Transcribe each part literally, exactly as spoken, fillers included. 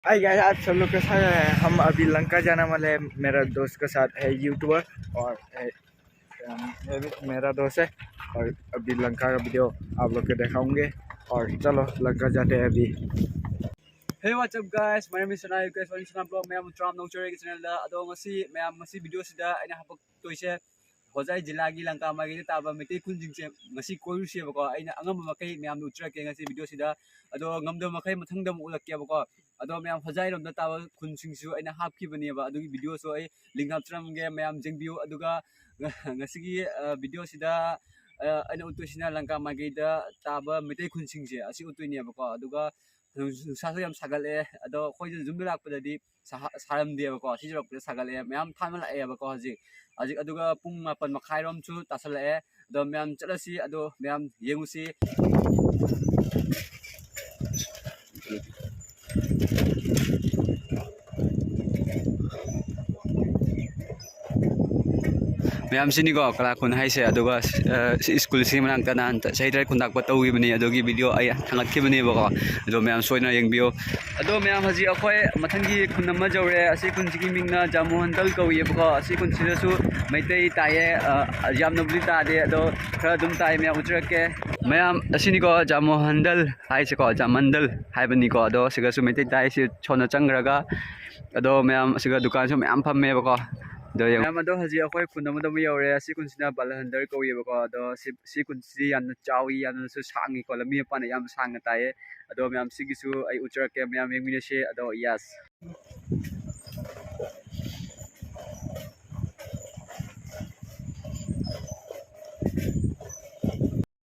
Hi guys, आप सब लोग कैसा है? हम अभी लंका जाने वाले हैं, मेरा दोस्त के साथ है, यूट्यूबर, और है, अम, ये भी मेरा दोस्त है। और अभी लंका का वीडियो आप लोग को दिखाऊंगे। और चलो, लंका जाते हैं अभी। Hey, what's up, guys? My name is Sanay. Guys, welcome to vlog. ꯃꯌꯥꯝ ꯇꯔꯥꯝꯅ ꯎꯆꯔꯒꯤ ꯆꯦꯅꯦꯜꯗ꯫ ꯑꯗꯣ ꯉꯁꯤ ꯃꯌꯥꯝ, ꯉꯁꯤ ꯚꯤꯗꯤꯑꯣꯁꯤꯗ ꯑꯩꯅ ꯍꯥꯄꯛꯇꯣꯏꯁꯦ ꯍꯣꯖꯥꯏ ꯖꯤꯂꯥꯒꯤ ꯂꯪꯀꯥ ꯃꯥꯏꯀꯩꯗ ꯇꯥꯕ ꯃꯩꯇꯩ ꯈꯨꯟꯁꯤꯡꯁꯦ ꯉꯁꯤ ꯀꯣꯏꯔꯨꯁꯦꯕꯀꯣ꯫ ꯑꯩꯅ ꯑꯉꯝꯕ ꯃꯈꯩ ꯃꯌꯥꯝꯗ ꯎꯠꯆꯔꯛꯀꯦ ꯉꯁꯤ ꯚꯤꯗꯤꯑꯣꯁꯤꯗ꯫ ꯑꯗꯣ ꯉꯝꯗꯕ ꯃꯈꯩ ꯃꯊꯪꯗ ꯑꯃꯨꯛ ꯎꯠꯂꯛꯀꯦꯕꯀꯣ꯫ ꯑꯗꯣ ꯃꯌꯥꯝ ꯍꯣꯖꯥꯏꯔꯣꯝꯗ ꯇꯥꯕ ꯈꯨꯟꯁꯤꯡꯁꯨ ꯑꯩꯅ ꯍꯥꯞꯈꯤꯕꯅꯦꯕ꯫ ꯑꯗꯨꯒꯤ ꯚꯤꯗꯤꯑꯣꯁꯨ ꯑꯩ ꯂꯤꯡ ꯍꯥꯞꯆꯔꯝꯒꯦ, ꯃꯌꯥꯝ ꯌꯦꯡꯕꯤꯌꯨ꯫ ꯑꯗꯨꯒ ꯉꯁꯤꯒꯤ, ꯑ, ꯚꯤꯗꯤꯑꯣꯁꯤꯗ, ꯑ, ꯑꯩꯅ ꯎꯠꯇꯣꯏꯁꯤꯅ ꯂꯪꯀꯥ ꯃꯥꯏꯀꯩꯗ ꯇꯥꯕ ꯃꯩꯇꯩ ꯈꯨꯟꯁꯤꯡꯁꯦ ꯑꯁꯤ ꯎꯠꯇꯣꯏꯅꯦꯕꯀꯣ꯫ ꯑꯗꯨꯒ ꯅꯨꯡꯁꯥꯁꯨ ꯌꯥꯝ ꯁꯥꯒꯠꯂꯛꯑꯦ꯫ ꯑꯗꯣ ꯑꯩꯈꯣꯏꯁꯨ ꯌꯨꯝꯗ ꯂꯥꯛꯄꯗꯗꯤ ꯁꯥ-, ꯁꯥꯔꯝꯗꯦꯕꯀꯣ꯫ ꯁꯤ ꯌꯧꯔꯛꯄꯗ ꯁꯥꯒꯠꯂꯛꯑꯦ꯫ ꯃꯌꯥꯝ ꯊꯥꯃꯜꯂꯛꯑꯦꯕꯀꯣ ꯍꯧꯖꯤꯛ꯫ ꯍꯧꯖꯤꯛ ꯑꯗꯨꯒ ꯄꯨꯡ ꯃꯥꯄꯟ ꯃꯈꯥꯏꯔꯣꯝꯁꯨ ꯇꯥꯁꯜꯂꯛꯑꯦ꯫ ꯑꯗꯣ ꯃꯌꯥꯝ ꯆꯠꯂꯁꯤ, ꯑꯗꯣ ꯃꯌꯥꯝ ꯌꯦꯡꯉꯨꯁꯤ꯫ ꯃꯌꯥꯝꯁꯤꯅꯤꯀꯣ ꯀꯂꯥ ꯈꯨꯟ ꯍꯥꯏꯁꯦ꯫ ꯑꯗꯨꯒ, ꯑ, ꯁꯤ ꯁ꯭ꯀꯨꯜꯁꯤ ꯃꯅꯥꯛꯇ ꯅꯍꯥꯟ ꯆꯍꯤ ꯇꯔꯦꯠ ꯈꯨꯟꯇꯥꯛꯄ ꯇꯧꯈꯤꯕꯅꯤ, ꯑꯗꯨꯒꯤ ꯚꯤꯗꯤꯑꯣ ꯑꯩ ꯊꯥꯡꯒꯠꯈꯤꯕꯅꯦꯕꯀꯣ꯫ ꯑꯗꯣ ꯃꯌꯥꯝ ꯁꯣꯏꯗꯅ ꯌꯦꯡꯕꯤꯌꯨ꯫ ꯑꯗꯣ ꯃꯌꯥꯝ, ꯍꯧꯖꯤꯛ ꯑꯩꯈꯣꯏ ꯃꯊꯪꯒꯤ ꯈꯨꯟ ꯑꯃ ꯌꯧꯔꯦ꯫ ꯑꯁꯤ ꯈꯨꯟꯁꯤꯒꯤ ꯃꯤꯡꯅ ꯖꯥꯃꯣꯍꯟꯗꯜ ꯀꯧꯏꯌꯦꯕꯀꯣ꯫ ꯑꯁꯤ ꯈꯨꯟꯁꯤꯗꯁꯨ ꯃꯩꯇꯩ ꯇꯥꯏꯌꯦ꯫ ꯑ, ꯌꯥꯝꯅꯕꯨꯗꯤ ꯇꯥꯗꯦ, ꯑꯗꯣ ꯈꯔ ꯑꯗꯨꯝ ꯇꯥꯏ꯫ ꯃꯌꯥꯝ ꯎꯠꯆꯔꯛꯀꯦ꯫ ꯃꯌꯥꯝ, ꯑꯁꯤꯅꯤꯀꯣ ꯖꯥꯃꯣꯍꯟꯗꯜ ꯍꯥꯏꯁꯦꯀꯣ, ꯖꯥꯃꯟꯗꯜ ꯍꯥꯏꯕꯅꯤꯀꯣ꯫ ꯑꯗꯣ ꯁꯤꯒꯁꯨ ꯃꯩꯇꯩ ꯇꯥꯏ꯫ ꯁꯤ ꯁꯣꯝꯗ ꯆꯪꯈ꯭ꯔꯒ, ꯑꯗꯣ ꯃꯌꯥꯝ, ꯑꯁꯤꯒ ꯗꯨꯀꯥꯟꯁꯨ ꯃꯌꯥꯝ ꯐꯝꯃꯦꯕꯀꯣ꯫ ꯑꯗꯣ ꯌꯦꯡꯉꯣ꯫ ꯃꯌꯥꯝ, ꯑꯗꯣ ꯍꯧꯖꯤꯛ ꯑꯩꯈꯣꯏ ꯈꯨꯟ ꯑꯃꯗ ꯑꯃꯨꯛ ꯌꯧꯔꯦ꯫ ꯑꯁꯤ ꯈꯨꯟꯁꯤꯅ ꯕꯥꯂꯍꯟꯗꯔ ꯀꯧꯏꯌꯦꯕꯀꯣ꯫ ꯑꯗꯣ ꯁꯤ, ꯁꯤ ꯈꯨꯟꯁꯤ ꯌꯥꯝꯅ ꯆꯥꯎꯏ, ꯌꯥꯝꯅꯁꯨ ꯁꯥꯡꯉꯤꯀꯣ꯫ ꯂꯝꯕꯤ ꯃꯄꯥꯟꯗ ꯌꯥꯝ ꯁꯥꯡꯅ ꯇꯥꯏꯌꯦ꯫ ꯑꯗꯣ ꯃꯌꯥꯝ, ꯁꯤꯒꯤꯁꯨ ꯑꯩ ꯎꯠꯆꯔꯛꯀꯦ, ꯃꯌꯥꯝ ꯌꯦꯡꯃꯤꯟꯅꯁꯤ꯫ ꯑꯗꯣ yes꯫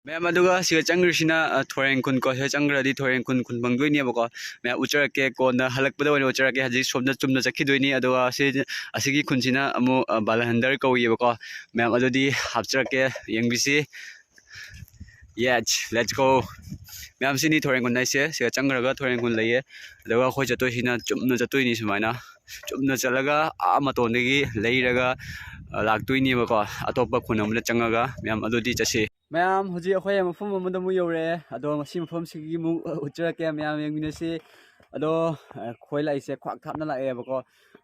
ꯃꯌꯥꯝ, ꯑꯗꯨꯒ ꯁꯤꯒ ꯆꯪꯈ꯭ꯔꯤꯁꯤꯅ, ꯑ, ꯊꯣꯔꯦꯡ ꯈꯨꯟ ꯀꯣ꯫ ꯁꯤꯗ ꯆꯪꯈ꯭ꯔꯗꯤ ꯊꯣꯔꯦꯡ ꯈꯨꯟ ꯈꯨꯟ ꯐꯪꯗꯣꯏꯅꯦꯕꯀꯣ꯫ ꯃꯌꯥꯝ ꯎꯠꯆꯔꯛꯀꯦ, ꯀꯣꯟꯅ ꯍꯜꯂꯛꯄꯗ ꯑꯣꯏꯅ ꯎꯠꯆꯔꯛꯀꯦ꯫ ꯍꯧꯖꯤꯛ ꯁꯣꯝꯗ ꯆꯨꯝꯅ ꯆꯠꯈꯤꯗꯣꯏꯅꯤ꯫ ꯑꯗꯨꯒ ꯁꯤ, ꯑꯁꯤꯒꯤ ꯈꯨꯟꯁꯤꯅ ꯑꯃꯨꯛ, ꯑ, ꯕꯥꯂꯍꯟꯗꯔ ꯀꯧꯏꯌꯦꯕꯀꯣ꯫ ꯃꯌꯥꯝ, ꯑꯗꯨꯗꯤ ꯍꯥꯞꯆꯔꯛꯀꯦ, ꯌꯦꯡꯕꯤꯁꯤ꯫ Yes, let's go꯫ ꯃꯌꯥꯝ, ꯁꯤꯅꯤ ꯊꯣꯔꯦꯡ ꯈꯨꯟ ꯍꯥꯏꯁꯦ꯫ ꯁꯤꯗ ꯆꯪꯈ꯭ꯔꯒ ꯊꯣꯔꯦꯡ ꯈꯨꯟ ꯂꯩꯌꯦ꯫ ꯑꯗꯨꯒ ꯑꯩꯈꯣꯏ ꯆꯠꯇꯣꯏꯁꯤꯅ ꯆꯨꯝꯅ ꯆꯠꯇꯣꯏꯅꯤ ꯁꯨꯃꯥꯏꯅ꯫ ꯆꯨꯝꯅ ꯆꯠꯂꯒ ꯑꯥ ꯃꯇꯣꯟꯗꯒꯤ ꯂꯩꯔꯒ, ꯑ, ꯂꯥꯛꯇꯣꯏꯅꯦꯕꯀꯣ꯫ ꯑꯇꯣꯞꯄ ꯈꯨꯟ ꯑꯃꯗ ꯆꯪꯉꯒ꯫ ꯃꯌꯥꯝ, ꯑꯗꯨꯗꯤ ꯆꯠꯁꯤ꯫ ꯃꯌꯥꯝ, ꯍꯧꯖꯤꯛ ꯑꯩꯈꯣꯏ ꯃꯐꯝ ꯑꯃꯗ ꯑꯃꯨꯛ ꯌꯧꯔꯛꯑꯦ꯫ ꯑꯗꯣ ꯃꯁꯤ ꯃꯐꯝꯁꯤꯒꯤ ꯑꯃꯨꯛ ꯎꯠꯆꯔꯛꯀꯦ, ꯃꯌꯥꯝ ꯌꯦꯡꯃꯤꯟꯅꯁꯤ꯫ ꯑꯗꯣ ꯑꯩꯈꯣꯏ ꯂꯥꯛꯏꯁꯦ ꯈ꯭ꯋꯥꯛ ꯊꯥꯞꯅ ꯂꯥꯛꯑꯦꯕꯀꯣ꯫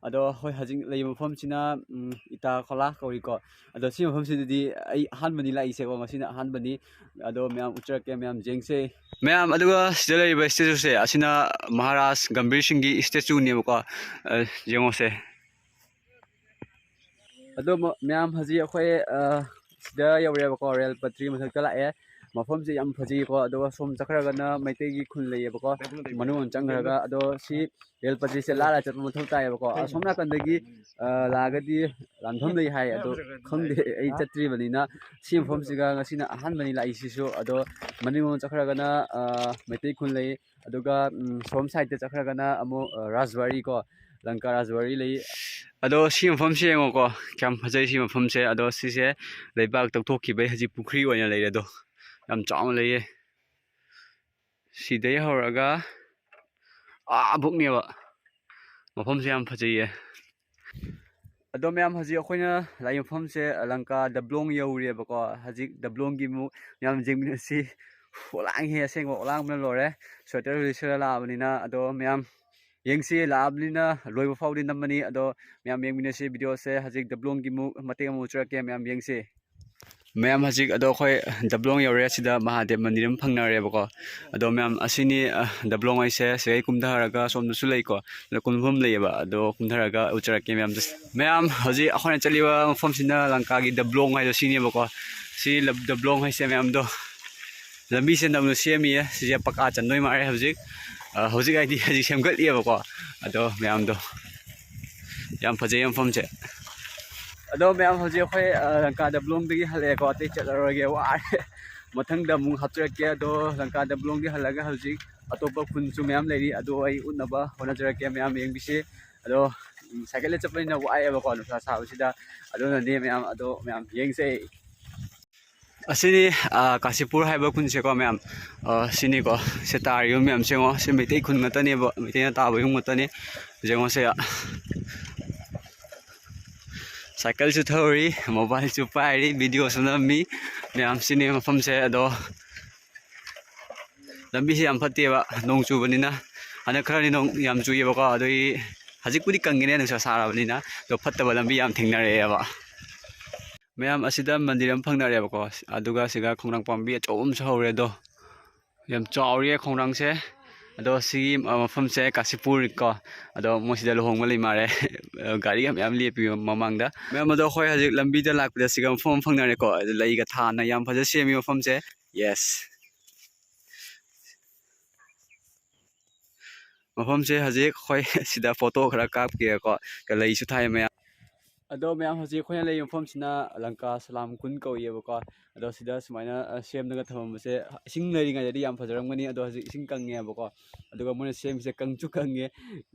ꯑꯗꯣ ꯍꯣꯏ, ꯍꯧꯖꯤꯛ ꯂꯩꯕ ꯃꯐꯝꯁꯤꯅ ꯎꯝ, ꯏꯇꯥ ꯈꯣꯂꯥ ꯀꯧꯏꯀꯣ꯫ ꯑꯗꯣ ꯁꯤ ꯃꯐꯝꯁꯤꯗꯗꯤ ꯑꯩ ꯑꯍꯥꯟꯕꯅꯤ ꯂꯥꯛꯏꯁꯦꯀꯣ, ꯉꯁꯤꯅ ꯑꯍꯥꯟꯕꯅꯤ꯫ ꯑꯗꯣ ꯃꯌꯥꯝ ꯎꯠꯆꯔꯛꯀꯦ, ꯃꯌꯥꯝ ꯌꯦꯡꯁꯦ꯫ ꯃꯌꯥꯝ, ꯑꯗꯨꯒ ꯁꯤꯗ ꯂꯩꯔꯤꯕ ꯏꯁꯇꯦꯆꯨꯁꯦ, ꯑꯁꯤꯅ ꯃꯍꯥꯔꯥꯖ ꯒꯝꯚꯤꯔ ꯁꯤꯡꯒꯤ ꯏꯁꯇꯦꯆꯨꯅꯦꯕꯀꯣ꯫ ꯑ, ꯌꯦꯡꯉꯣꯁꯦ꯫ ꯑꯗꯣ ꯃ-, ꯃꯌꯥꯝ, ꯍꯧꯖꯤꯛ ꯑꯩꯈꯣꯏ ꯑ, ꯁꯤꯗ ꯌꯧꯔꯦꯕꯀꯣ, ꯔꯦꯜ ꯄꯠꯇ꯭ꯔꯤ ꯃꯊꯛꯇ ꯂꯥꯛꯑꯦ꯫ ꯃꯐꯝꯁꯦ ꯌꯥꯝ ꯐꯖꯩꯀꯣ꯫ ꯑꯗꯨꯒ ꯁꯣꯝ ꯆꯠꯈ꯭ꯔꯒꯅ ꯃꯩꯇꯩꯒꯤ ꯈꯨꯟ ꯂꯩꯌꯦꯕꯀꯣ, ꯃꯅꯨꯡ ꯆꯪꯈ꯭ꯔꯒ꯫ ꯑꯗꯣ ꯁꯤ ꯔꯦꯜ ꯄꯠꯇ꯭ꯔꯤꯁꯦ ꯂꯥꯜꯂ ꯆꯠꯄ ꯃꯊꯧ ꯇꯥꯏꯌꯦꯕꯀꯣ꯫ ꯑꯁꯣꯝ ꯅꯥꯀꯟꯗꯒꯤ ꯑ, ꯂꯥꯛꯑꯒꯗꯤ ꯂꯥꯟꯐꯝ ꯂꯩ ꯍꯥꯏ, ꯑꯗꯣ ꯈꯪꯗꯦ, ꯑꯩ ꯆꯠꯇ꯭ꯔꯤꯕꯅꯤꯅ꯫ ꯁꯤ ꯃꯐꯝꯁꯤꯒ ꯉꯁꯤꯅ ꯑꯍꯥꯟꯕꯅꯤ ꯂꯥꯛꯏꯁꯤꯁꯨ꯫ ꯑꯗꯣ ꯃꯅꯤꯡꯂꯣꯝ ꯆꯠꯈ꯭ꯔꯒꯅ ꯑ, ꯃꯩꯇꯩ ꯈꯨꯟ ꯂꯩ꯫ ꯑꯗꯨꯒ ꯎꯝ, ꯁꯣꯝ ꯁꯥꯏꯗꯠꯇ ꯆꯠꯈ꯭ꯔꯒꯅ ꯑꯃꯨꯛ ꯑ, ꯔꯥꯖꯕꯥꯔꯤ ꯀꯣ, ꯂꯪꯀꯥ ꯔꯥꯖꯕꯥꯔꯤ ꯂꯩ꯫ ꯑꯗꯣ ꯁꯤ ꯃꯐꯝꯁꯦ ꯌꯦꯡꯉꯣꯀꯣ, ꯀꯌꯥꯝ ꯐꯖꯩ ꯁꯤ ꯃꯐꯝꯁꯦ꯫ ꯑꯗꯣ ꯁꯤꯁꯦ ꯂꯩꯕꯥꯛ ꯇꯧꯊꯣꯛꯈꯤꯕꯩ ꯍꯧꯖꯤꯛ ꯄꯨꯈ꯭ꯔꯤ ꯑꯣꯏꯅ ꯂꯩꯔꯦ꯫ ꯑꯗꯣ ꯌꯥꯝ ꯆꯥꯎꯅ ꯂꯩꯌꯦ꯫ ꯁꯤꯗꯩ ꯍꯧꯔꯒ ꯑꯥ ꯕꯨꯛꯅꯦꯕ꯫ ꯃꯐꯝꯁꯦ ꯌꯥꯝ ꯐꯖꯩꯌꯦ꯫ ꯑꯗꯣ ꯃꯌꯥꯝ, ꯍꯧꯖꯤꯛ ꯑꯩꯈꯣꯏꯅ ꯂꯥꯛꯏ ꯃꯐꯝꯁꯦ ꯂꯪꯀꯥ ꯗꯕ꯭ꯂꯣꯡ ꯌꯧꯔꯦꯕꯀꯣ꯫ ꯍꯧꯖꯤꯛ ꯗꯕ꯭ꯂꯣꯡꯒꯤ ꯑꯃꯨꯛ ꯃꯌꯥꯝ ꯌꯦꯡꯃꯤꯟꯅꯁꯤ꯫ ꯑꯣꯂꯥꯡꯉꯦ ꯑꯁꯦꯡꯕ, ꯑꯣꯂꯥꯡꯕꯅ ꯂꯣꯏꯔꯦ꯫ ꯁ꯭ꯋꯦꯇꯔ ꯂꯤꯠꯁꯜꯂ ꯂꯥꯛꯑꯕꯅꯤꯅ꯫ ꯑꯗꯣ ꯃꯌꯥꯝ ꯌꯦꯡꯁꯤ, ꯂꯥꯛꯑꯕꯅꯤꯅ ꯂꯣꯏꯕ ꯐꯥꯎꯗꯤ ꯅꯝꯃꯅꯤ꯫ ꯑꯗꯣ ꯃꯌꯥꯝ ꯌꯦꯡꯃꯤꯟꯅꯁꯤ ꯚꯤꯗꯤꯑꯣꯁꯦ꯫ ꯍꯧꯖꯤꯛ ꯗꯕ꯭ꯂꯣꯡꯒꯤ ꯑꯃꯨꯛ ꯃꯇꯦꯛ ꯑꯃ ꯎꯠꯆꯔꯛꯀꯦ, ꯃꯌꯥꯝ ꯌꯦꯡꯁꯤ꯫ ꯃꯌꯥꯝ, ꯍꯧꯖꯤꯛ ꯑꯗꯣ ꯑꯩꯈꯣꯏ ꯗꯕ꯭ꯂꯣꯡ ꯌꯧꯔꯦ꯫ ꯁꯤꯗ ꯃꯍꯥꯗꯦꯕ ꯃꯟꯗꯤꯔ ꯑꯃ ꯐꯪꯅꯔꯦꯕꯀꯣ꯫ ꯑꯗꯣ ꯃꯌꯥꯝ, ꯑꯁꯤꯅꯤ ꯑ, ꯗꯕ꯭ꯂꯣꯡ ꯍꯥꯏꯁꯦ꯫ ꯁꯤꯗꯩ ꯀꯨꯝꯊꯔꯒ ꯁꯣꯝꯗꯁꯨ ꯂꯩꯀꯣ꯫ ꯑꯗꯣ ꯀꯨꯝꯐꯝ ꯂꯩꯌꯦꯕ꯫ ꯑꯗꯣ ꯀꯨꯝꯊꯔꯒ ꯎꯠꯆꯔꯛꯀꯦ ꯃꯌꯥꯝꯗ꯫ ꯃꯌꯥꯝ, ꯍꯧꯖꯤꯛ ꯑꯩꯈꯣꯏꯅ ꯆꯠꯂꯤꯕ ꯃꯐꯝꯁꯤꯅ ꯂꯪꯀꯥꯒꯤ ꯗꯕ꯭ꯂꯣꯡ ꯍꯥꯏꯗꯣ ꯁꯤꯅꯦꯕꯀꯣ꯫ ꯁꯤ ꯂꯕ-, ꯗꯕ꯭ꯂꯣꯡ ꯍꯥꯏꯁꯦ ꯃꯌꯥꯝꯗꯣ꯫ ꯂꯝꯕꯤꯁꯦ ꯅꯧꯅ ꯁꯦꯝꯃꯤꯌꯦ꯫ ꯁꯤꯁꯦ ꯄꯀꯥ ꯆꯟꯗꯣꯏ ꯃꯥꯜꯂꯦ ꯍꯧꯖꯤꯛ꯫ ꯑ, ꯍꯧꯖꯤꯛ ꯍꯥꯏꯗꯤ ꯍꯧꯖꯤꯛ ꯁꯦꯝꯒꯠꯂꯤꯑꯕꯀꯣ꯫ ꯑꯗꯣ ꯃꯌꯥꯝꯗꯣ ꯌꯥꯝ ꯐꯖꯩ ꯃꯐꯝꯁꯦ꯫ ꯑꯗꯣ ꯃꯌꯥꯝ, ꯍꯧꯖꯤꯛ ꯑꯩꯈꯣꯏ ꯑ, ꯂꯪꯀꯥ ꯗꯕ꯭ꯂꯣꯡꯗꯒꯤ ꯍꯜꯂꯛꯑꯦꯀꯣ꯫ ꯑꯇꯩ ꯆꯠꯂꯔꯣꯏꯒꯦ, ꯋꯥꯔꯦ꯫ ꯃꯊꯪꯗ ꯑꯃꯨꯛ ꯍꯥꯞꯆꯔꯛꯀꯦ꯫ ꯑꯗꯣ ꯂꯪꯀꯥ ꯗꯕ꯭ꯂꯣꯡꯗꯒꯤ ꯍꯜꯂꯒ ꯍꯧꯖꯤꯛ ꯑꯇꯣꯞꯄ ꯈꯨꯟꯁꯨ ꯃꯌꯥꯝ ꯂꯩꯔꯤ, ꯑꯗꯣ ꯑꯩ ꯎꯠꯅꯕ ꯍꯣꯠꯅꯖꯔꯛꯀꯦ꯫ ꯃꯌꯥꯝ ꯌꯦꯡꯕꯤꯁꯤ꯫ ꯑꯗꯣ ꯎꯝ, ꯁꯥꯏꯀꯜꯗ ꯆꯠꯄꯅꯤꯅ ꯋꯥꯏꯑꯦꯕꯀꯣ, ꯅꯨꯡꯁꯥ ꯁꯥꯕꯁꯤꯗ꯫ ꯑꯗꯨꯅꯅꯦ ꯃꯌꯥꯝ, ꯑꯗꯣ ꯃꯌꯥꯝ ꯌꯦꯡꯁꯦ꯫ ꯑꯁꯤꯅꯤ ꯑ, ꯀꯥꯁꯤꯄꯨꯔ ꯍꯥꯏꯕ ꯈꯨꯟꯁꯦꯀꯣ ꯃꯌꯥꯝ꯫ ꯑ, ꯁꯤꯅꯤꯀꯣ꯫ ꯁꯤ ꯇꯥꯔꯤꯕ ꯃꯌꯥꯝꯁꯦ ꯌꯦꯡꯉꯣ꯫ ꯁꯤ ꯃꯩꯇꯩ ꯈꯨꯟ ꯉꯥꯛꯇꯅꯦꯕ, ꯃꯩꯇꯩꯅ ꯇꯥꯕ ꯌꯨꯝ ꯉꯥꯛꯇꯅꯤ꯫ ꯌꯦꯡꯉꯣꯁꯦ꯫ ꯁꯥꯏꯀꯜꯁꯨ ꯊꯧꯔꯤ, ꯃꯣꯕꯥꯏꯜꯁꯨ ꯄꯥꯏꯔꯤ, ꯚꯤꯗꯤꯑꯣꯁꯨ ꯅꯝꯃꯤ꯫ ꯃꯌꯥꯝ, ꯁꯤꯅꯤ ꯃꯐꯝꯁꯦ꯫ ꯑꯗꯣ ꯂꯝꯕꯤꯁꯦ ꯌꯥꯝ ꯐꯠꯇꯦꯕ, ꯅꯣꯡ ꯆꯨꯕꯅꯤꯅ꯫ ꯍꯟꯗꯛ ꯈꯔꯗꯤ ꯅꯣꯡ ꯌꯥꯝ ꯆꯨꯏꯌꯦꯕꯀꯣ, ꯑꯗꯨꯒꯤ ꯍꯧꯖꯤꯛꯄꯨꯗꯤ ꯀꯪꯉꯤꯅꯦ ꯅꯨꯡꯁꯥ ꯁꯥꯔꯕꯅꯤꯅ, ꯑꯗꯣ ꯐꯠꯇꯕ ꯂꯝꯕꯤ ꯌꯥꯝ ꯊꯦꯡꯅꯔꯛꯑꯦꯕ꯫ ꯃꯌꯥꯝ, ꯑꯁꯤꯗ ꯃꯟꯗꯤꯔ ꯑꯃ ꯐꯪꯅꯔꯦꯕꯀꯣ, ꯑꯗꯨꯒ ꯁꯤꯒ ꯈꯣꯡꯅꯥꯡ ꯄꯥꯝꯕꯤ ꯑꯆꯧꯕ ꯑꯃꯁꯨ ꯍꯧꯔꯦ꯫ ꯑꯗꯣ ꯌꯥꯝ ꯆꯥꯎꯔꯤꯌꯦ ꯈꯣꯡꯅꯥꯡꯁꯦ꯫ ꯑꯗꯣ ꯁꯤꯒꯤ, ꯑ, ꯃꯐꯝꯁꯦ ꯀꯥꯁꯤꯄꯨꯔ ꯀꯣ꯫ ꯑꯗꯣ ꯃꯣꯏ ꯁꯤꯗ ꯂꯨꯍꯣꯡꯕ ꯂꯩ ꯃꯥꯜꯂꯦ꯫ ꯑ, ꯒꯥꯔꯤꯒ ꯃꯌꯥꯝ ꯂꯦꯞꯄꯤ ꯃꯃꯥꯡꯗ꯫ ꯃꯌꯥꯝ, ꯑꯗꯣ ꯑꯩꯈꯣꯏ ꯍꯧꯖꯤꯛ ꯂꯝꯕꯤꯗ ꯂꯥꯛꯄꯗ ꯁꯤꯒ ꯃꯐꯝ ꯑꯃ ꯐꯪꯅꯔꯦꯀꯣ꯫ ꯂꯩꯒ ꯊꯥꯅ ꯌꯥꯝ ꯐꯖꯅ ꯁꯦꯝꯃꯤ ꯃꯐꯝꯁꯦ꯫ Yes꯫ ꯃꯐꯝꯁꯦ ꯍꯧꯖꯤꯛ ꯑꯩꯈꯣꯏ ꯁꯤꯗ ꯐꯣꯇꯣ ꯈꯔ ꯀꯥꯞꯀꯦꯀꯣ꯫ ꯂꯩꯁꯨ ꯊꯥꯏ ꯃꯌꯥꯝ꯫ ꯑꯗꯣ ꯃꯌꯥꯝ, ꯍꯧꯖꯤꯛ ꯑꯩꯈꯣꯏꯅ ꯂꯩꯔꯤꯕ ꯃꯐꯝꯁꯤꯅ ꯂꯪꯀꯥ ꯁꯂꯥꯝ ꯀꯨꯟ ꯀꯧꯏꯌꯦꯕꯀꯣ꯫ ꯑꯗꯣ ꯁꯤꯗ ꯁꯨꯃꯥꯏꯅ, ꯑ, ꯁꯦꯝꯂꯒ ꯊꯝꯃꯝꯕꯁꯦ ꯏꯁꯤꯡ ꯂꯩꯔꯤꯉꯩꯗꯗꯤ ꯌꯥꯝ ꯐꯖꯔꯝꯒꯅꯤ, ꯑꯗꯣ ꯍꯧꯖꯤꯛ ꯏꯁꯤꯡ ꯀꯪꯉꯦꯕꯀꯣ꯫ ꯑꯗꯨꯒ ꯃꯣꯏꯅ ꯁꯦꯝꯃꯤꯁꯦ ꯀꯪꯁꯨ ꯀꯪꯉꯦ,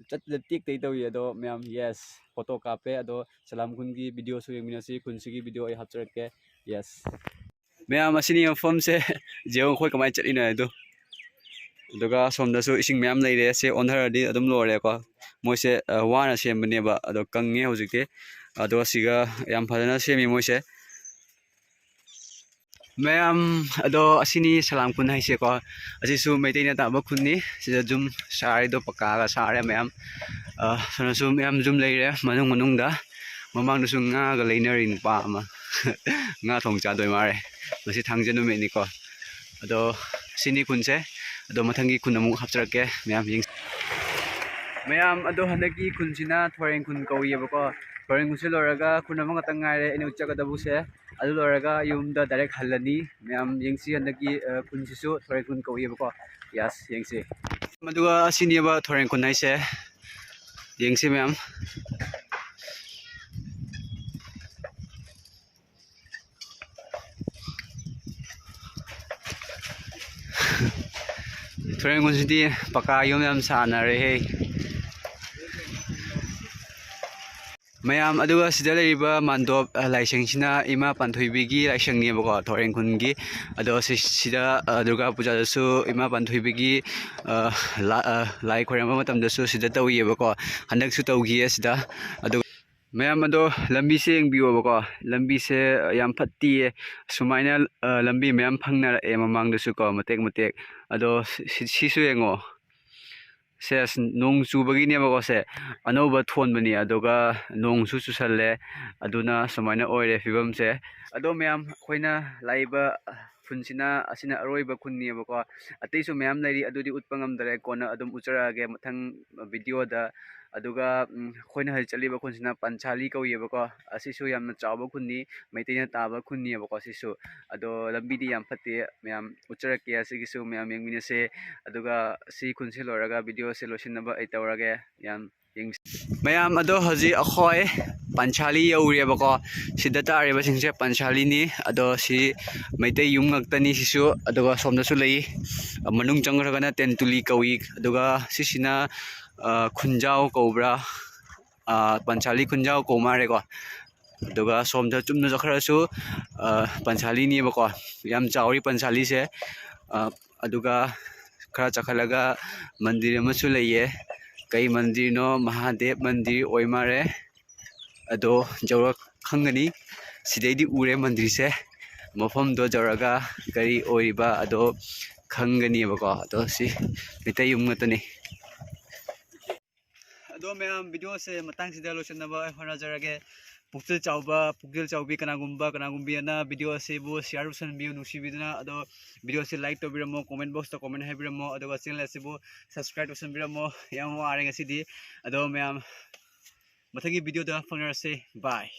ꯆꯠꯄꯗ ꯇꯦꯛ ꯇꯦꯛ ꯇꯧꯏ꯫ ꯑꯗꯣ ꯃꯌꯥꯝ, yes, ꯐꯣꯇꯣ ꯀꯥꯞꯄꯦ꯫ ꯑꯗꯣ ꯁꯂꯥꯝ ꯀꯨꯟꯒꯤ ꯚꯤꯗꯤꯑꯣꯁꯨ ꯌꯦꯡꯃꯤꯟꯅꯁꯤ, ꯈꯨꯟꯁꯤꯒꯤ ꯚꯤꯗꯤꯑꯣ ꯑꯩ ꯍꯥꯞꯆꯔꯛꯀꯦ꯫ Yes꯫ ꯃꯌꯥꯝ, ꯑꯁꯤꯅꯤ ꯃꯐꯝꯁꯦ꯫ ꯌꯦꯡꯉꯨ ꯑꯩꯈꯣꯏ ꯀꯃꯥꯏꯅ ꯆꯠꯂꯤꯅꯣ ꯍꯥꯏꯗꯣ꯫ ꯑꯗꯨꯒ ꯑꯁꯣꯝꯗꯁꯨ ꯏꯁꯤꯡ ꯃꯌꯥꯝ ꯂꯩꯔꯦ꯫ ꯁꯦ ꯑꯣꯟꯊꯔꯗꯤ ꯑꯗꯨꯝ ꯂꯣꯏꯔꯦꯀꯣ꯫ ꯃꯣꯏꯁꯦ, ꯑ, ꯋꯥꯅ ꯁꯦꯝꯕꯅꯦꯕ, ꯑꯗꯣ ꯀꯪꯉꯦ ꯍꯧꯖꯤꯛꯇꯤ꯫ ꯑꯗꯣ ꯁꯤꯒ ꯌꯥꯝ ꯐꯖꯅ ꯁꯦꯝꯃꯤ ꯃꯣꯏꯁꯦ꯫ ꯃꯌꯥꯝ, ꯑꯗꯣ ꯑꯁꯤꯅꯤ ꯁꯂꯥꯝ ꯀꯨꯟ ꯍꯥꯏꯁꯦꯀꯣ꯫ ꯑꯁꯤꯁꯨ ꯃꯩꯇꯩꯅ ꯇꯥꯕ ꯈꯨꯟꯅꯤ꯫ ꯁꯤꯗ ꯌꯨꯝ ꯁꯥꯔꯤꯗꯣ ꯄꯀꯥꯒ ꯁꯥꯔꯦ ꯃꯌꯥꯝ꯫ ꯑ, ꯁꯣꯝꯗꯁꯨ ꯃꯌꯥꯝ ꯌꯨꯝ ꯂꯩꯔꯦ ꯃꯅꯨꯡ ꯃꯅꯨꯡꯗ꯫ ꯃꯃꯥꯡꯗꯁꯨ ꯉꯥꯒ ꯂꯩꯅꯔꯤ ꯅꯨꯄꯥ ꯑꯃ꯫ ꯉꯥ ꯊꯣꯡ ꯆꯥꯗꯣꯏ ꯃꯥꯜꯂꯦ꯫ ꯉꯁꯤ ꯊꯥꯡꯖ ꯅꯨꯃꯤꯠꯅꯤꯀꯣ꯫ ꯑꯗꯣ ꯁꯤꯅꯤ ꯈꯨꯟꯁꯦ꯫ ꯑꯗꯣ ꯃꯊꯪꯒꯤ ꯈꯨꯟ ꯑꯃꯨꯛ ꯍꯥꯞꯆꯔꯛꯀꯦ ꯃꯌꯥꯝ, ꯌꯦꯡꯁꯤ꯫ ꯃꯌꯥꯝ, ꯑꯗꯣ ꯍꯟꯗꯛꯀꯤ ꯈꯨꯟꯁꯤꯅ ꯊꯣꯔꯦꯡ ꯈꯨꯟ ꯀꯧꯏꯌꯦꯕꯀꯣ꯫ ꯊꯣꯔꯦꯡ ꯈꯨꯟꯁꯦ ꯂꯣꯏꯔꯒ ꯈꯨꯟ ꯑꯃꯈꯛꯇꯪ ꯉꯥꯏꯔꯦ ꯑꯩꯅ ꯎꯠꯆꯒꯗꯕꯁꯦ꯫ ꯑꯗꯨ ꯂꯣꯏꯔꯒ ꯌꯨꯝꯗ direct ꯍꯜꯂꯅꯤ꯫ ꯃꯌꯥꯝ ꯌꯦꯡꯁꯤ, ꯍꯟꯗꯛꯀꯤ, ꯑ, ꯈꯨꯟꯁꯤꯁꯨ ꯊꯣꯔꯦꯡ ꯈꯨꯟ ꯀꯧꯏꯌꯦꯕꯀꯣ꯫ Yes, ꯌꯦꯡꯁꯤ꯫ ꯑꯗꯨꯒ ꯑꯁꯤꯅꯦꯕ ꯊꯣꯔꯦꯡ ꯈꯨꯟ ꯍꯥꯏꯁꯦ꯫ ꯌꯦꯡꯁꯤ ꯃꯌꯥꯝ꯫ ꯊꯣꯔꯦꯡ ꯈꯨꯟꯁꯤꯗꯤ ꯄꯀꯥ ꯌꯨꯝ ꯌꯥꯝ ꯁꯥꯟꯅꯔꯦꯍꯦ꯫ ꯃꯌꯥꯝ, ꯑꯗꯨꯒ ꯁꯤꯗ ꯂꯩꯔꯤꯕ ꯃꯥꯟꯗꯣꯞ, ꯑ, ꯂꯥꯏꯁꯪꯁꯤꯅ ꯏꯃꯥ ꯄꯥꯟꯊꯣꯏꯕꯤꯒꯤ ꯂꯥꯏꯁꯪꯅꯦꯕꯀꯣ, ꯊꯣꯔꯦꯡ ꯈꯨꯟꯒꯤ꯫ ꯑꯗꯣ ꯁꯤ-, ꯁꯤꯗ, ꯑ, ꯗꯨꯔꯒꯥ ꯄꯨꯖꯥꯗꯁꯨ ꯏꯃꯥ ꯄꯥꯟꯊꯣꯏꯕꯤꯒꯤ, ꯑ, ꯂꯥ-, ꯑ, ꯂꯥꯏ ꯈꯣꯏꯔꯝꯕ ꯃꯇꯝꯗꯁꯨ ꯁꯤꯗ ꯇꯧꯈꯤꯑꯕꯀꯣ꯫ ꯍꯟꯗꯛꯁꯨ ꯇꯧꯈꯤꯌꯦ ꯁꯤꯗ꯫ ꯑꯗꯨꯒ ꯃꯌꯥꯝ, ꯑꯗꯣ ꯂꯝꯕꯤꯁꯦ ꯌꯦꯡꯕꯤꯌꯣꯕꯀꯣ꯫ ꯂꯝꯕꯤꯁꯦ ꯌꯥꯝ ꯐꯠꯇꯤꯌꯦ꯫ ꯁꯨꯃꯥꯏꯅ, ꯑ, ꯂꯝꯕꯤ ꯃꯌꯥꯝ ꯐꯪꯅꯔꯛꯑꯦ ꯃꯃꯥꯡꯗꯁꯨꯀꯣ, ꯃꯇꯦꯛ ꯃꯇꯦꯛ꯫ ꯑꯗꯣ ꯁꯤ-, ꯁꯤꯁꯨ ꯌꯦꯡꯉꯣ꯫ ꯁꯦ, ꯑꯁ, ꯅꯣꯡ ꯆꯨꯕꯒꯤꯅꯦꯕꯀꯣ ꯁꯦ꯫ ꯑꯅꯧꯕ ꯊꯣꯟꯕꯅꯤ, ꯑꯗꯨꯒ ꯅꯣꯡꯁꯨ ꯆꯨꯁꯜꯂꯦ꯫ ꯑꯗꯨꯅ ꯁꯨꯃꯥꯏꯅ ꯑꯣꯏꯔꯦ ꯐꯤꯕꯝꯁꯦ꯫ ꯑꯗꯣ ꯃꯌꯥꯝ, ꯑꯩꯈꯣꯏꯅ ꯂꯥꯛꯏꯕ ꯈꯨꯟꯁꯤꯅ, ꯑꯁꯤꯅ ꯑꯔꯣꯏꯕ ꯈꯨꯟꯅꯦꯕꯀꯣ꯫ ꯑꯇꯩꯁꯨ ꯃꯌꯥꯝ ꯂꯩꯔꯤ, ꯑꯗꯨꯗꯤ ꯎꯠꯄ ꯉꯝꯗꯔꯦ, ꯀꯣꯟꯅ ꯑꯗꯨꯝ ꯎꯠꯆꯔꯛꯑꯒꯦ ꯃꯊꯪ ꯚꯤꯗꯤꯑꯣꯗ꯫ ꯑꯗꯨꯒ, ꯎꯝ, ꯑꯩꯈꯣꯏꯅ ꯍꯧꯖꯤꯛ ꯆꯠꯂꯤꯕ ꯈꯨꯟꯁꯤꯅ ꯄꯟꯁꯥꯂꯤ ꯀꯧꯏꯌꯦꯕꯀꯣ꯫ ꯑꯁꯤꯁꯨ ꯌꯥꯝꯅ ꯆꯥꯎꯕ ꯈꯨꯟꯅꯤ, ꯃꯩꯇꯩꯅ ꯇꯥꯕ ꯈꯨꯟꯅꯦꯕꯀꯣ ꯑꯁꯤꯁꯨ꯫ ꯑꯗꯣ ꯂꯝꯕꯤꯗꯤ ꯌꯥꯝ ꯐꯠꯇꯦ, ꯃꯌꯥꯝ ꯎꯠꯆꯔꯛꯀꯦ, ꯑꯁꯤꯒꯤꯁꯨ ꯃꯌꯥꯝ ꯌꯦꯡꯃꯤꯟꯅꯁꯦ꯫ ꯑꯗꯨꯒ ꯁꯤ ꯈꯨꯟꯁꯦ ꯂꯣꯏꯔꯒ ꯚꯤꯗꯤꯑꯣꯁꯦ ꯂꯣꯏꯁꯤꯟꯅꯕ ꯑꯩ ꯇꯧꯔꯒꯦ꯫ ꯌꯥꯝ ꯌꯦꯡꯁꯤ꯫ ꯃꯌꯥꯝ, ꯑꯗꯣ ꯍꯧꯖꯤꯛ ꯑꯩꯈꯣꯏ ꯄꯟꯁꯥꯂꯤ ꯌꯧꯔꯦꯕꯀꯣ꯫ ꯁꯤꯗ ꯇꯥꯔꯤꯕꯁꯤꯡꯁꯦ ꯄꯟꯁꯥꯂꯤꯅꯤ꯫ ꯑꯗꯣ ꯁꯤ ꯃꯩꯇꯩ ꯌꯨꯝ ꯉꯥꯛꯇꯅꯤ ꯁꯤꯁꯨ꯫ ꯑꯗꯨꯒ ꯁꯣꯝꯗꯁꯨ ꯂꯩ, ꯃꯅꯨꯡ ꯆꯪꯈ꯭ꯔꯒꯅ ꯇꯦꯟꯇꯨꯂꯤ ꯀꯧꯏ꯫ ꯑꯗꯨꯒ ꯁꯤꯁꯤꯅ, ꯑ, ꯈꯨꯟꯖꯥꯎ ꯀꯧꯕ꯭ꯔꯥ? ꯑ, ꯄꯟꯁꯥꯂꯤ ꯈꯨꯟꯖꯥꯎ ꯀꯧ ꯃꯥꯜꯂꯦꯀꯣ꯫ ꯑꯗꯨꯒ ꯁꯣꯝꯗ ꯆꯨꯝꯅ ꯆꯠꯈ꯭ꯔꯁꯨ, ꯑ, ꯄꯟꯁꯥꯂꯤꯅꯦꯕꯀꯣ꯫ ꯌꯥꯝ ꯆꯥꯎꯔꯤ ꯄꯟꯁꯥꯂꯤꯁꯦ꯫ ꯑ, ꯑꯗꯨꯒ ꯈꯔ ꯆꯠꯈꯠꯂꯒ ꯃꯟꯗꯤꯔ ꯑꯃꯁꯨ ꯂꯩꯌꯦ꯫ ꯀꯩ ꯃꯟꯗꯤꯔꯅꯣ? ꯃꯍꯥꯗꯦꯕ ꯃꯟꯗꯤꯔ ꯑꯣꯏ ꯃꯥꯜꯂꯦ꯫ ꯑꯗꯣ ꯌꯧꯔꯛ ꯈꯪꯒꯅꯤ꯫ ꯁꯤꯗꯩꯗꯤ ꯎꯔꯦ ꯃꯟꯗꯤꯔꯁꯦ꯫ ꯃꯐꯝꯗꯣ ꯌꯧꯔꯒ ꯀꯔꯤ ꯑꯣꯏꯔꯤꯕ ꯑꯗꯣ ꯈꯪꯒꯅꯤꯕꯀꯣ꯫ ꯑꯗꯣ ꯁꯤ ꯃꯩꯇꯩ ꯌꯨꯝ ꯉꯥꯛꯇꯅꯤ꯫ ꯑꯗꯣ ꯃꯌꯥꯝ, ꯚꯤꯗꯤꯑꯣꯁꯦ ꯃꯇꯥꯡꯁꯤꯗ ꯂꯣꯏꯁꯤꯟꯅꯕ ꯍꯣꯠꯅꯖꯔꯒꯦ꯫ ꯄꯨꯛꯆꯦꯜ ꯆꯥꯎꯕ, ꯄꯨꯛꯆꯦꯜ ꯆꯥꯎꯕꯤ ꯀꯅꯥꯒꯨꯝꯕ, ꯀꯅꯥꯒꯨꯝꯕꯤ ꯑꯃꯅ ꯚꯤꯗꯤꯑꯣ ꯑꯁꯤꯕꯨ ꯁꯤꯌꯥꯔ ꯇꯧꯁꯟꯕꯤꯌꯨ, ꯅꯨꯡꯁꯤꯕꯤꯗꯨꯅ꯫ ꯑꯗꯣ ꯚꯤꯗꯤꯑꯣ ꯑꯁꯤ ꯂꯥꯏꯛ ꯇꯧꯕꯤꯔꯝꯃꯣ, ꯀꯣꯃꯦꯟ ꯕꯣꯛꯁꯇ ꯀꯣꯃꯦꯟ ꯍꯥꯏꯕꯤꯔꯝꯃꯣ, ꯑꯗꯨꯒ ꯆꯦꯅꯦꯜ ꯑꯁꯤꯕꯨ ꯁꯕꯁꯀ꯭ꯔꯥꯏꯕ ꯇꯧꯁꯟꯕꯤꯔꯝꯃꯣ꯫ ꯌꯥꯝ ꯋꯥꯔꯦ ꯉꯁꯤꯗꯤ꯫ ꯑꯗꯣ ꯃꯌꯥꯝ, ꯃꯊꯪꯒꯤ ꯚꯤꯗꯤꯑꯣꯗ ꯐꯪꯅꯔꯁꯦ꯫ ꯕꯥꯏ꯫